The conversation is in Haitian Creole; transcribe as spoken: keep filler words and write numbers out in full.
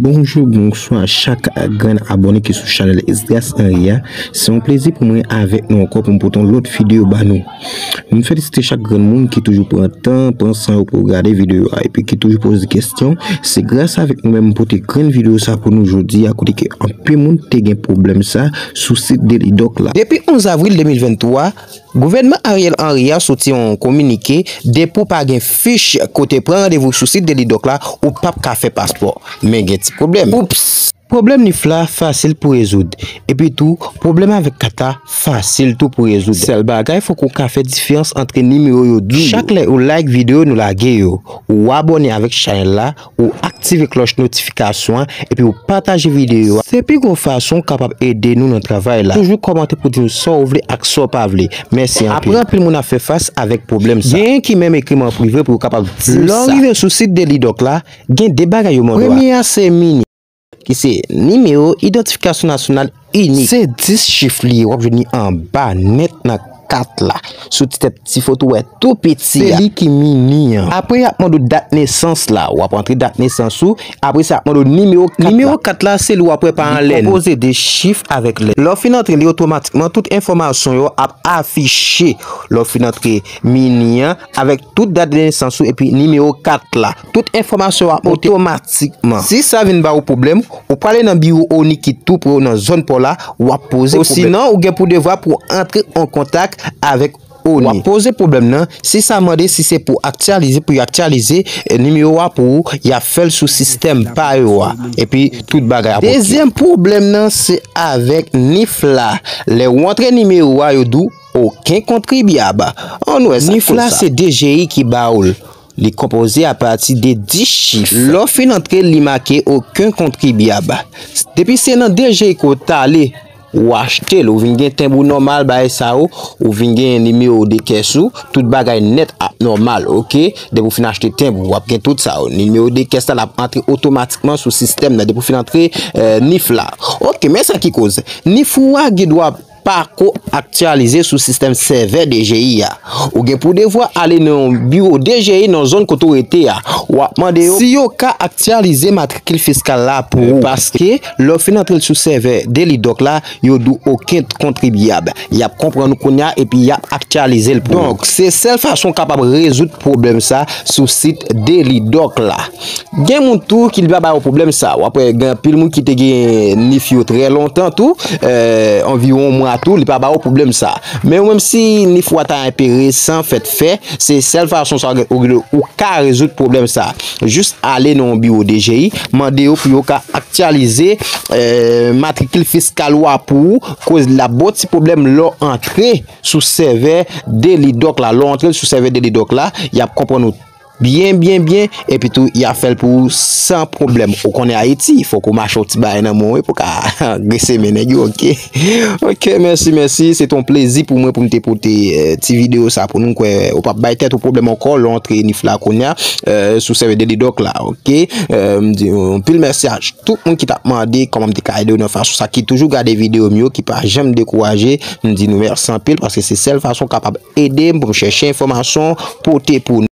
Bonjou, bonswa chak grenn abòne ki sou chanèl Esdras Henry a. Se yon plezi pou mwen avèk nou ankò pou m pote yon lòt videyo ba nou. M felisite chak grenn moun ki toujou pran tan, pran san yo pou yo gade videyo a, epi ki toujou poze kesyon. Se gras avèk nou menm m pote grenn videyo sa pou nou jodi a, kote ke anpil moun te gen pwoblèm sa sou sit Delidoc la. Depi onz avril de mil venntwa, gouvènman Ariel Henry a soti yon kominike, depi w pa gen fich kote pran randevou sou sit Delidoc la, ou p ap ka fè paspò. Men gen ti pwoblèm. Oups! Pwoblèm nif la fasil pou rezoud. Epi tou, pwoblèm avèk kat la fasil tou pou rezoud. Sèl bagay, fòk ou ka fè diferans ant nimewo yo di w yo. Chak lè ou like videyo nou lage yo, ou abòne avèk chanèl la, ou aktive klòch notifikasyon an, epi ou pataje videyo a. Se pi gwo fason w kapab ede nou nan travay la. Toujou kòmante pou di nou sa w vle ak sa w pa vle. Mèsi anpil. Apre anpil moun ap fè fas avèk pwoblèm sa. Genyen ki menm ekri m an prive pou yo kapab di m sa. Lè w rive sou sit Delidoc la, gen de bagay yo mande w a. Premye a se mini, ki se nimewo idantifikasyon nasyonal inik. Se dis chif li ye, w ap jwenn li anba nèt nan kat la. Sou ti tèt ti foto w wè tou piti a. Se li ki mini an. Apre y ap mande w dat nesans la, w ap antre dat nesans ou. Apre sa y ap mande w nimewo kat la. Nimewo kat la se li w ap wè pa anlè. Li konpoze de chif avèk lèt. Lè w fin antre li otomatikman tout enfòmasyon yo ap afiche. Lè w fin antre mini an, avèk tout dat de nesans ou epi nimewo kat la. Tout enfòmasyon yo ap monte otomatikman. Si sa vin ba ou pwoblèm, ou prale nan biwo ONI ki tou pre w nan zòn pa w la, w ap poze pwoblèm. Osinon, ou gen pou devwa pou w antre an kontak avèk ONI. W ap poze pwoblèm nan, si sa mande si se pou aktyalize, pou y aktyalize, eh, nimewo a pou ou, y ap fè l sou sistèm pa yo a. Epi tout bagay ap oke. Dezyèm pwoblèm nan, se avèk nif la. Lè w antre nimewo a, yo di w okenn kontribyab. Ann wè sa k koz sa. Nif la se DGI ki ba w l. Li konpoze apati de dis chif. Lè w fin antre l, li make okenn kontribyab. Depi se nan DGI ke w t ale, ou achte l, ou vin gen tenb ou nòmal, bagay sa yo, ou vin gen nimewo de kès ou, tout bagay nèt ap nòmal, oke? Depi w fin achte tenb ou, w ap gen tout sa yo. Nimewo de kès la, l ap antre otomatikman sou sistèm nan, depi w fin antre, eh, nif la. Oke, men sa ki koz. Nif ou a gen dwa pako aktyalize sou sistèm sèvè DGI a. Ou gen pou devwa ale nan yon biwo DGI nan zòn kote w rete a. W ap mande yo si yo ka aktyalize matrikil fiskal la pou ou. Paske lè w fin antre l sou sèvè Delidoc la, yo di w okenn kontribyab. Y ap konprann ou kounye a epi y ap aktyalize l pou ou. Donk, se sèl fason w kapab rezoud pwoblèm sa sou sit Delidoc la. Gen moun tou ki li pa ba yo pwoblèm sa. W ap wè gen anpil moun ki te gen nif yo trè lontan tou, eh, anviwon yon mwa tou, li pa ba yo pwoblèm sa. Men ou menm si nif ou a ta enpe resan fèt fè, se sèl fason sa ou, ou, ou ka rezoud pwoblèm sa. Jis ale nan yon biwo DGI, mande yo pou yo ka aktyalize, eh, matrikil fiskal ou a pou ou, koz l ap ba w ti pwoblèm lè w antre sou sèvè Delidoc la. Lè w antre l sou sèvè Delidoc la, y ap konprann ou byen, byen, byen, epi tou, y ap fè l pou ou san pwoblèm. Ou konnen Ayiti, fòk ou mache yon ti bagay nan men w, wi, pou w ka grese men nèg yo, oke? Oke, mèsi, mèsi. Se te yon plezi pou mwen pou m te pote, eh, ti videyo sa pou nou. M kwè ou p ap bay tèt ou pwoblèm ankò lè w antre nif la kounye a, eh, sou sèvè Delidoc la, oke? Eh, m di yon pil mèsi a tout moun ki t ap mande kòman m te ka ede yo nan fason sa, ki toujou gade videyo m yo, ki pa janm dekouraje. M di nou mèsi anpil paske se sèl fason w kapab ede m pou m chèche enfòmasyon, pote pou nou.